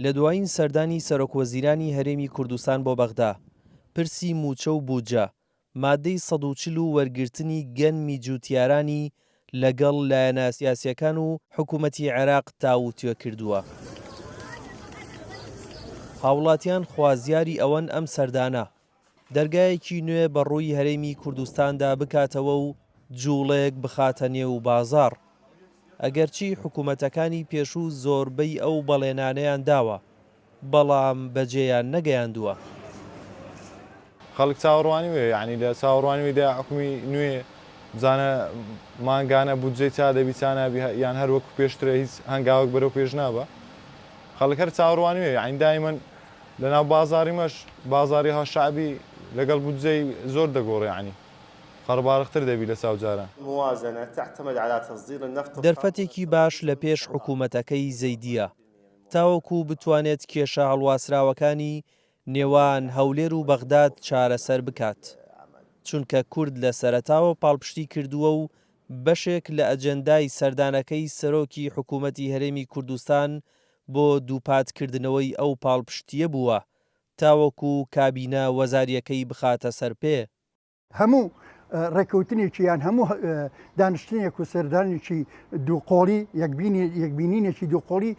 لە دوایین سەردانی سەرۆکوەزیرانی هەرێمی کوردستان بۆ بەغدا، پرسی مووچە و بودجە، مادەی 140 و وەرگرتنی گەنمی جووتیارانی لەگەڵ لایەنە سیاسییەکان و حکوومەتی عێراق تاووتوێ کردووە. هاوڵاتیان خوازیاری ئەوەن ئەم سەردانە، دەرگایەکی نوێ بە ڕووی هەرێمی کوردستاندا بکاتەوە و جووڵەیەک بخاتە نێو بازاڕ. ئەگەرچی حکوومەتەکانی پێشوو زۆربەی ئەو بەڵێنانەیان داوە، بەڵام بەجێیان نەگەیاندووە. خەڵک چاوەڕوانی وێ یانی لە چاوەڕوانی وێ دایە حکومی نوێ بزانە مانگانە بودجەی چا دەبی چا نابی یان هەر وەکو پێشترە هیچ هەنگاوەک بەرەو پێش نابا خەڵک هەر چاوەڕوانی وێ یانی دایمەن لە ناو بازاڕی مەش بازاڕی ها شەعبی لەگەڵ بودجەی زۆر دەگۆڕێ یانی قەڕباڵغتر دەبی لە چاو جاران. دەرفەتێکی باش لە پێش حکوومەتەکەی زەیدییە تاوەکو بتوانێت کێشە هەڵواسراوەکانی نێوان هەولێر و بەغداد چارەسەر بکات، چونکە کورد لە سەرەتاوە پاڵپشتی کردووە و بەشێک لە ئەجێندای سەردانەکەی سەرۆکی حکوومەتی هەرێمی کوردستان بۆ دووپاتکردنەوەی ئەو پاڵپشتییە بووە تاوەکو کابینە وەزارییەکەی بخاتە سەر پێ. هەموو ڕێککەوتنێکی یان هەموو دانیشتنێک و سەردانێکی دووقۆڵی یەکبینی یەکبینینێکی دووقۆڵی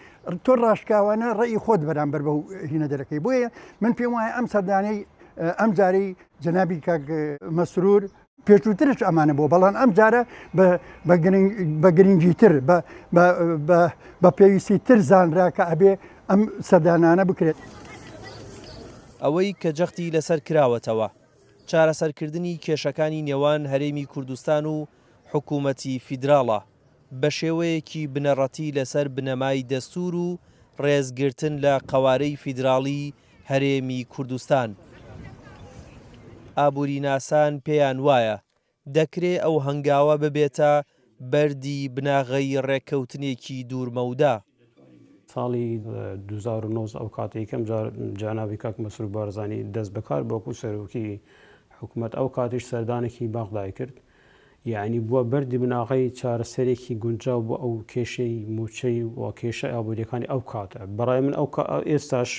تۆ ڕاشکاوانە ڕێی خۆت بەرامبەر بەو هینە دەرەکەی بۆیە من پێم وایە ئەم سەردانەی ئەم جارەی جەنابی کاک مەسرور پێشووترش ئەمانە بۆ بەڵام ئەم جارە بە گرنگیتر بە پێویستی تر زانرا کە ئەبێ ئەم سەردانانە بکرێت. ئەوەی کە جەختی لەسەر کراوەتەوە، چارەسەرکردنی کێشەکانی نێوان هەرێمی کوردستان و حکوومەتی فیدراڵە، بەشێوەیەکی بنەڕەتی لەسەر بنەمای دەستوور و ڕێزگرتن لە قەوارەی فیدراڵی هەرێمی کوردستان. ئابووریناسان پێیان وایە، دەکرێ ئەو هەنگاوە ببێتە بەردی بناغەی ڕێککەوتنێکی دوورمەودا. ساڵی 2019 ئەو کاتە یەکەم جار جانابی کاک مەسرور بارزانی دەست بەکار بوو وەکو سەرۆکی حکومەت ئەو کاتیش سەردانێکی بەغدای کرد یەعنی بووە بەردی بناغەی چارەسەرێکی گونجاو بۆ ئەو کێشەی مووچەی و کێشە ئابووریەکانی ئەو کاتە بەڕای من ئەو ئێستاش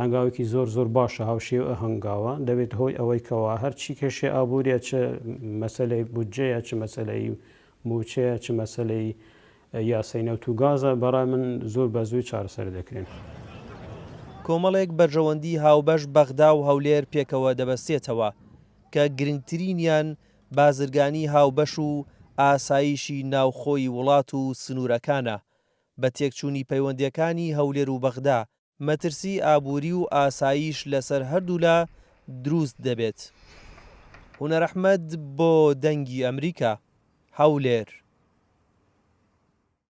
هەنگاوێکی زۆر زۆر باشە هاوشێوە ئە هەنگاوە دەبێت هۆی ئەوەی کەوا هەرچی کێشەی ئابووریە چ مەسەلەی بودجەیە چ مەسەلەی مووچەیە چ مەسەلەی یاسای نەوت و گازە بەڕای من زۆر بە زووی چارەسەر دەکرێن. کۆمەڵێک بەرژەوەندی هاوبەش بەغدا و هەولێر پێکەوە دەبەستێتەوە کە گرنگترینیان بازرگانی هاوبەش و ئاسایشی ناوخۆی وڵات و سنوورەکانە، بە تێکچوونی پەیوەندییەکانی هەولێر و بەغدا، مەترسی ئابووری و ئاسایش لەسەر هەردوولا دروست دەبێت. هونەر ئەحمەد بۆ دەنگی ئەمریکا، هەولێر.